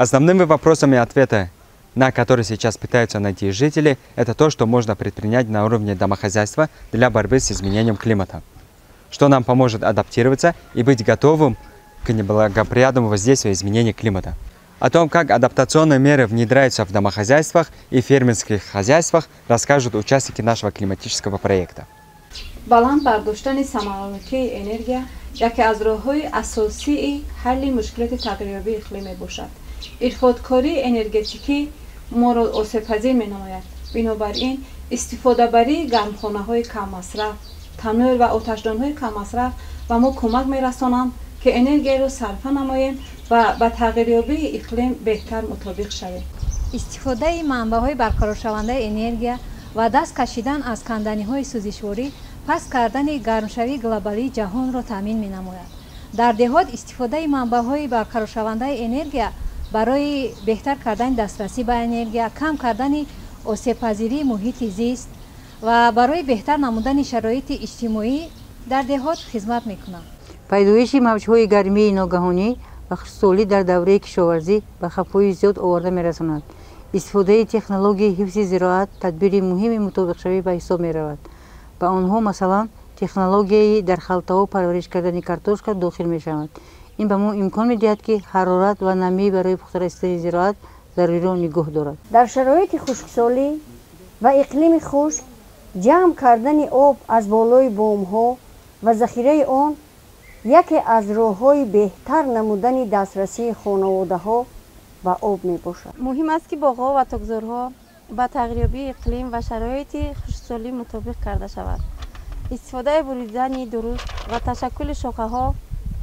Основными вопросами ответа, на которые сейчас пытаются найти жители, это то, что можно предпринять на уровне домохозяйства для борьбы с изменением климата, что нам поможет адаптироваться и быть готовым к неблагоприятному воздействию изменения климата. О том, как адаптационные меры внедряются в домохозяйствах и фермерских хозяйствах, расскажут участники нашего климатического проекта. Баланд бардоштани самаранокии энергия яке аз роҳҳои асосии ҳалли мушкилоти тағйирёбии иқлим мебошад. Ирфодкории энергетикӣ моро осебпазир менамояд. Бинобар ин, истифодабарии гармхонаҳои каммасраф, танӯр ва оташдонҳои каммасраф ба мо кӯмак мерасонанд, ки энергияро сарфа намоем ва ба тағйирёбии иқлим беҳтар мутобиқ шавем. Истифодаи манбаъҳои барқароршавандаи энергия ва даст кашидан аз канданиҳои сӯзишворӣ паст кардани гармшавии глобалии ҷаҳонро таъмин менамояд. Дар деҳот истифодаи манбаъҳои барқароршавандаи энергия барои беҳтар кардани дастрасӣ ба энергия, кам кардани осебпазирии муҳити зист ва барои беҳтар намудани шароити иҷтимоӣ дар деҳот хизмат мекунанд. Пайдоиши мавҷҳои гармии ногаҳонӣ ва хушксолӣ дар давраи кишоварзӣ ба хавфҳои зиёд оварда мерасонад. Истифодаи технологияи ҳифзи зироат тадбири муҳими мутобиқшавӣ ба ҳисоб меравад. Ба онҳо, масалан, технологияи дар халтаҳо парвариш кардани картошка дохил мешаванд. Ин ба мо имкон медиҳад, ки ҳарорат ва намӣ барои пухта расидани зироат заруриро нигоҳ дорад. Дар шароити хушксолӣ ва иқлими хушк ҷамъ кардани об аз болои бомҳо ва захираи он яке аз роҳҳои беҳтар намудани дастрасии хонаводаҳо ба об мебошад. Муҳим аст, ки боғҳо ва токзорҳо ба тағйирёбии иқлим ва шароити хушксолӣ мутобиқ карда шавад. Истифодаи буридани дуруст ва ташаккули шохаҳо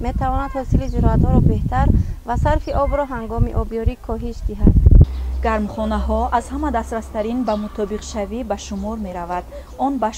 метавонад ҳосили зироатҳоро беҳтар ва сарфи обро ҳангоми обёрӣ коҳиш диҳад. Гармхонаҳо аз ҳама дастрастарин ба мутобиқшавӣ ба шумор меравад. Он ба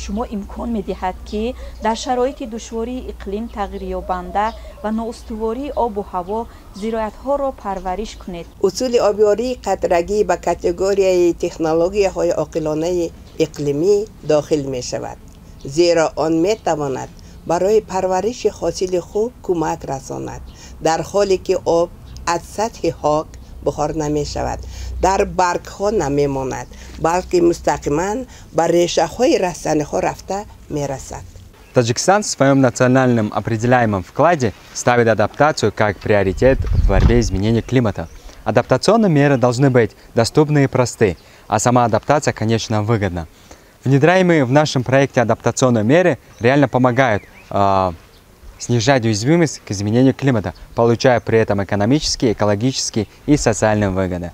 шумо имкон медиҳад, ки дар шароити душвории иқлим, тағйирёбанда ва ноустувории обу ҳаво зироатҳоро парвариш кунед. Усули обёрии қатрагӣ ба категорияи технологияҳои оқилонаи иқлимӣ дохил мешавад, зеро он метавонад барои парвариши ҳосили хуб кӯмак расонад, дар ҳоле ки об аз сатҳи хок бухор намешавад, дар баргҳо намемонад, балки мустақиман ба решаҳои растаниҳо рафта мерасад. Таджикистан в своем национальном определяемом вкладе ставит адаптацию как приоритет в борьбе с изменением климата. Адаптационные меры должны быть доступны и просты, а сама адаптация, конечно, выгодна. Внедряемые в нашем проекте адаптационные меры реально помогают снижать уязвимость к изменению климата, получая при этом экономические, экологические и социальные выгоды.